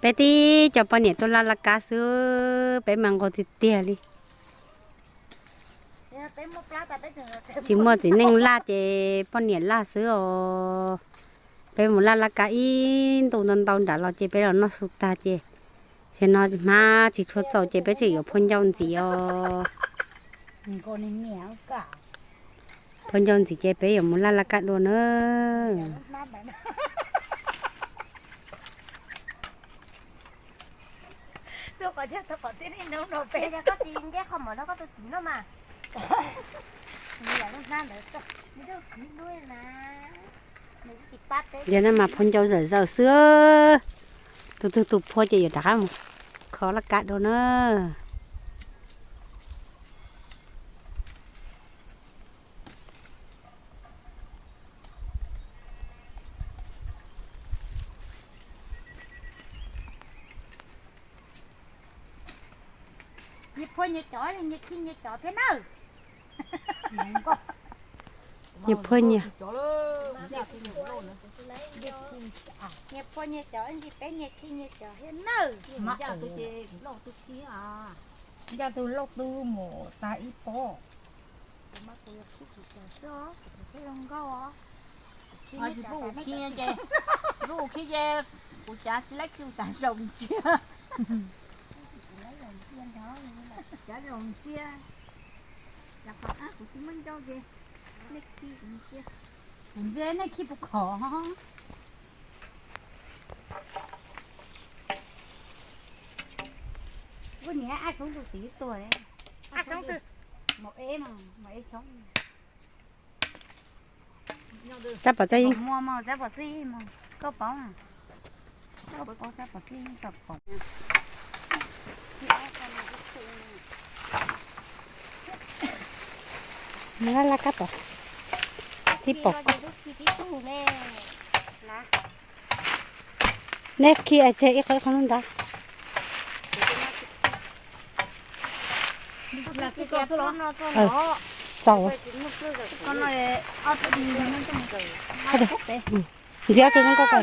Peb tib cov poj niam tuaj laj laj kab xwb, peb mas nquag tiag tiag li. Tsis muaj txiv neej laj ces poj niam laj xwb os. Peb mus laj laj kab ib ntu ntau ntau nram los ces peb los noj su tag ces, ces no hmab tsis tshua txaus ces peb tseem yuav phua ncau ntxiv os. Phua ncau ntxiv ces peb yuav mus laj laj kab dua na. Yog no mas phua ncau zawm zawm xwb. Tus twg tus phua ces yuav rov qab mus kho laj kab dua na. Nyias phua nyias cov, nyias khi nyias cov thiab nawb. Nyias phua nyias. Nyias phua nyias cov, nyias peb nyias khi nyias cov thiab nawb. Ncaj tus lauj tus mus tag ib pob. Tsis pub ua khi ces, pub ua khi ces kuv cav tsis laib khi ua cas zaum ntsia. Cav zaum ntsia. Cas qhov ab kuv tsis muaj ncauj ces nej khi kuv ntsia. Kuv ntsia nej khi puas khov. Ua niam ab soob tus txiv tuag. Ab soob twg? Maum e mas, maum e soob. Tsab Pov Txij, koj paub, koj paub Tsab Pov Txij tau pom. Nws laj laj kab tom tib pom. Neb khi tseg ib qho ib qho lub nrab. Txaus. Ntxiv ob tug zoo nkauj ko.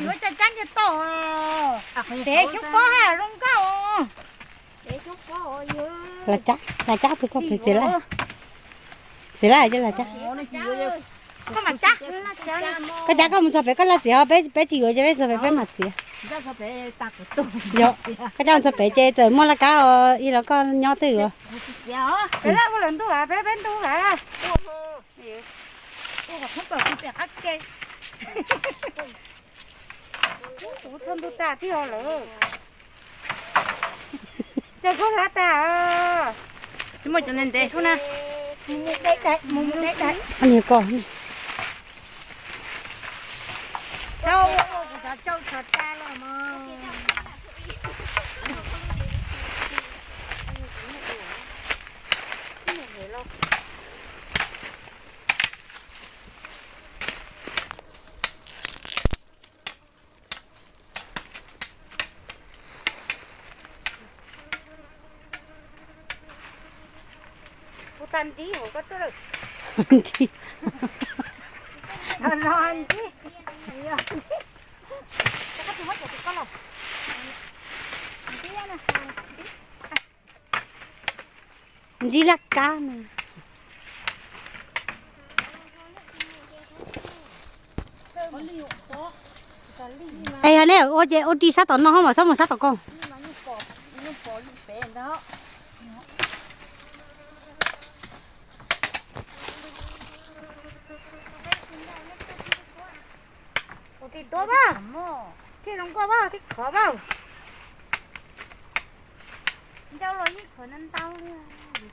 Pem xyoob pob ha zoo nkauj. Lam cab, lam cab tus koj pem txiv laj. Txiv laj ces lam cab. Koj cab koj mus txog pem koj laj txiav, peb, peb tsis yuav ces peb txog pem peb mam txiav. Yog, koj cab mus txog pem ces txawm muaj laj kab os, ib los koj nyob twj ywm. Peb laj ua lawm ntuj, peb peb ntuj lawm. Ua kom thoob plaws pem qab ke. Ua txog ntuj tas tib ho lawm. Cog khaub hlab tas. Tsis muaj cov ntev ntev khaub na. Mus mus deb deb, mus mus deb deb. Niag ko. Cau, kuv xav cau txog tas los mog. Kuv tag ntxiv hauv koj tuaj lawm. Ntxiv. Ntxiv. Ntxiv laj kab na. Es yog nej ua ces ua ri sab tom no ho mas txhob mus sab tom ko. Ua tij tuab pab, tij zoo nkauj pab, tij khov pab. Ncauj los yeej khov ntau ntau li.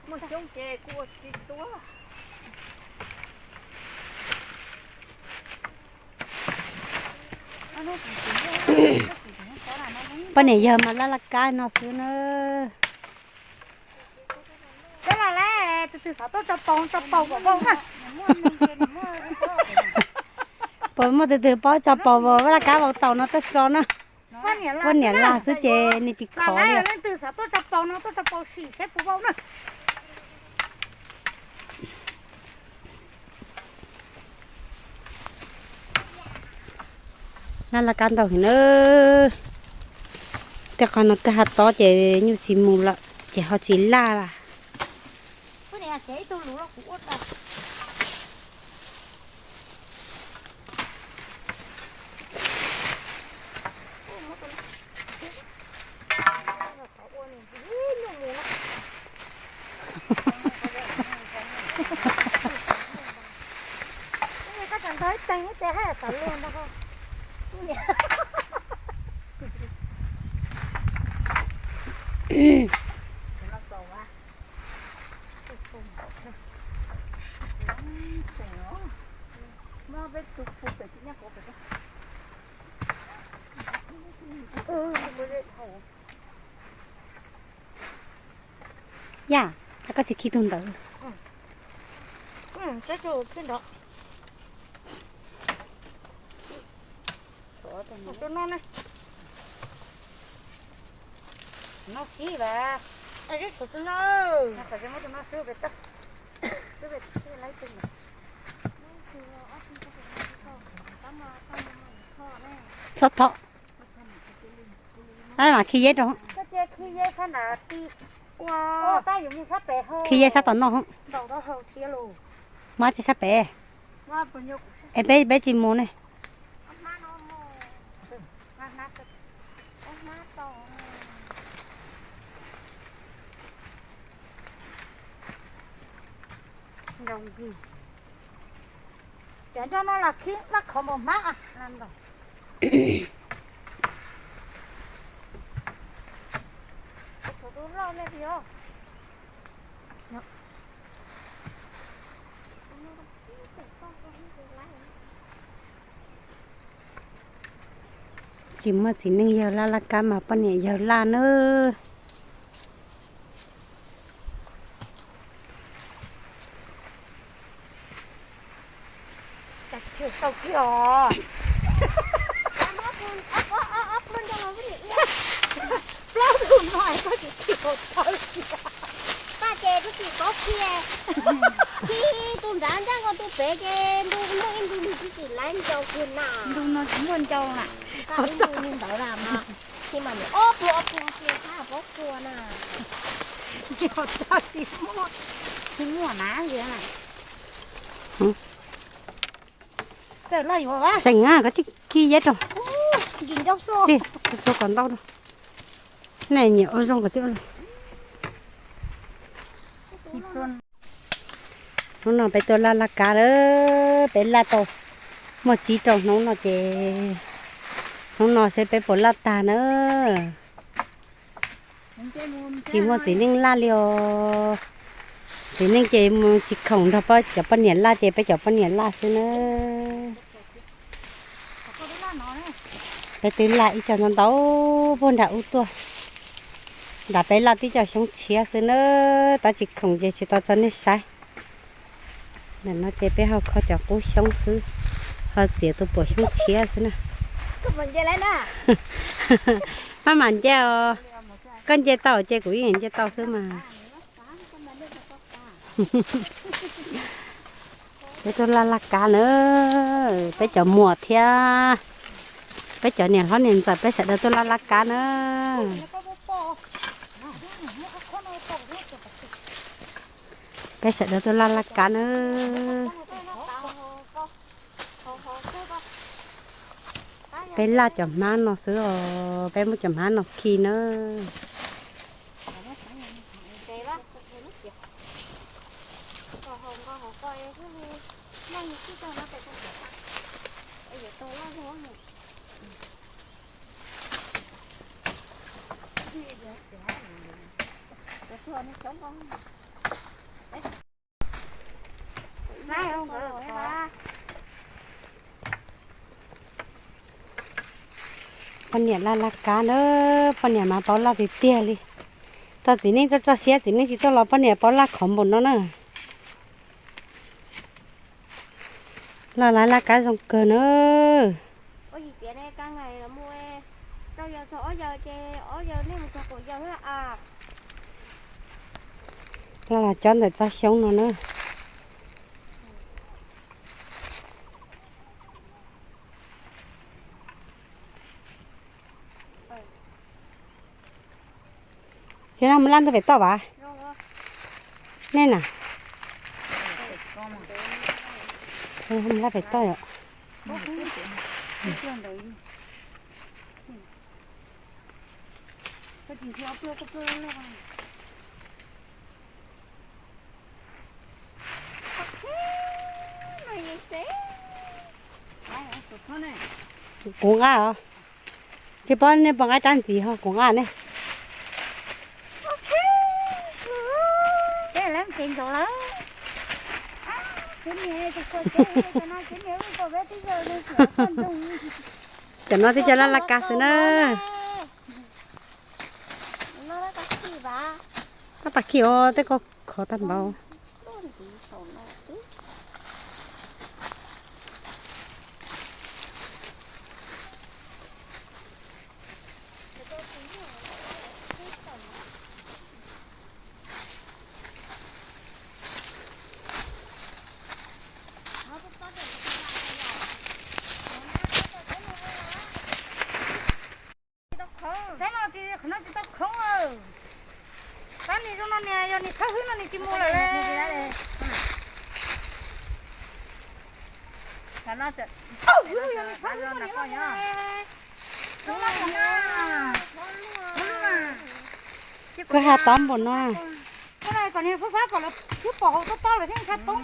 Muaj xyoob ces kuj ua tij tuab. Poj niam yawg mas laj laj kab no xwb na. Peb los lawm, tus twg xav tuaj tso paus, tso paus kom vau na. Puas muaj tus twg paub tso paus vau laj kab vau taus no tuaj tso na. Poj niam laj xwb ces nws tsis khov li. Leej twg xav tuaj tso paus no tuaj tso paus sim seb puas vau na. Laj laj kab ntau heev na. Tej qhov no kawg ha tob ces nyuj tsis mus lawm ces ho tsis laj lawm. Yaj, koj tsis khi tug ntawd. Txhob thov. Mas khi yeb rau. Khi yeb sab tom no. Muab tsis sab pem. Es peb, peb tsis mus ne. Cov nroj no los khib laj qhov npaum hmab. Tsis muaj txiv neej yawg laj laj kab mas poj niam yawg laj nawb. Plaub tug no koj tsis khi tau tawv kiag. Paj ces twb tsis paub khi, khi tus nrad ntag, nkaus tus pem ces ntu no ib ntu nws twb tsis laib ncau kiag na. Ntu no tsis muaj ncau na. Ib ntu li ntawd na mas khi mas nws ob pluag ob pluag kiag tab paub qua na. Tsis muaj, tsis muaj na. Seem, koj tsis khi yeb rau. Tsis, txhua kom ntau rau. Nej nyiam ua zoo kom tsis ua zoo. Hnub no peb tuaj laj laj kab lawm, peb laj tau muaj txiv rau hnub no ces hnub no seb peb puas laj tag na. Tsis muaj txiv neej laj li os. Txiv neej ces mus tsis khoom nrog cov poj niam laj ces peb cov poj niam laj xwb na. Peb twb laj ib co ntau ntau puag nram ub tuaj. Nram peb laj tib co xyoob tshiab xwb na, tab tsis khoom ces tsis tau tso nej saib. Ntawm no ces peb ho kho cov qub xyoob xwb, ho txiav tus puam xyoob tshiab xwb na. Maj mam nce os, koj nce tau ces kuv yeej nce tau xwb mas. Peb tuaj laj laj kab na, peb cov muam thiab peb cov niam hlob niam ntxawm peb sawv daws tuaj laj laj kab na. Peb sawv daws tuaj laj laj kab na. Peb laj cov hmab no xwb os, peb muab cov hmab no khi na. Poj niam laj laj kab na, poj niam mas paub laj tiag tiag li. Tau txiv neej txoj txoj siab, txiv neej tsis tuaj los poj niam paub laj qhov npaum no na. Laj laj laj kab zoo kawg na. Laj los cob ntawm tsob xyoob no na. Ces no mus laj ntawm pem toj vas. Nej na. Mus laj pem toj yom. Kuv nqa os. Tsis paub nej puas nqa rab ntxiv ho kuv nqa ne. Cov no twb cov laj laj kab xwb na. Tab tas khi os, tej ko khov tag npaum. Tsis tau khoov, tsis tau khoov. Tab nis zoo no nias yog nis txhob hwb no nis tsis mus lawm. Koj has tob npaum no. Kom niag fab fab kom lawv twb pom hauv tob tob lawm thiab ntshai poob.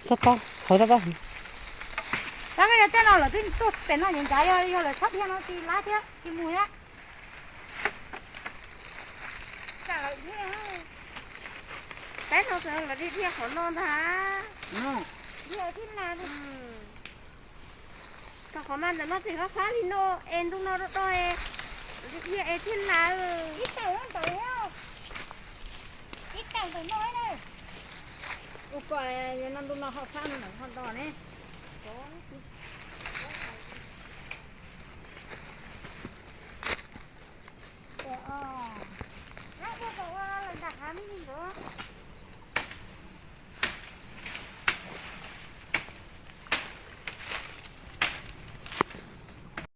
Tob tob, hauv tob tob. Tab koj yog tej no lawv twb tuaj pem no ncav ncav, yog yog lawv txhob dhia no tsis lab thiab tsis mus thiab. Peb no lawv dhia qhov no ntag. Dhia thiab na. Thaum qhov mas ntawm no tseem fab fab li no es ntu no do do es dhia es thiaj lawm. Ib teem ntawm no, ib teem ntawm no na. Ua koj no ntu no ho fab no ho do ne.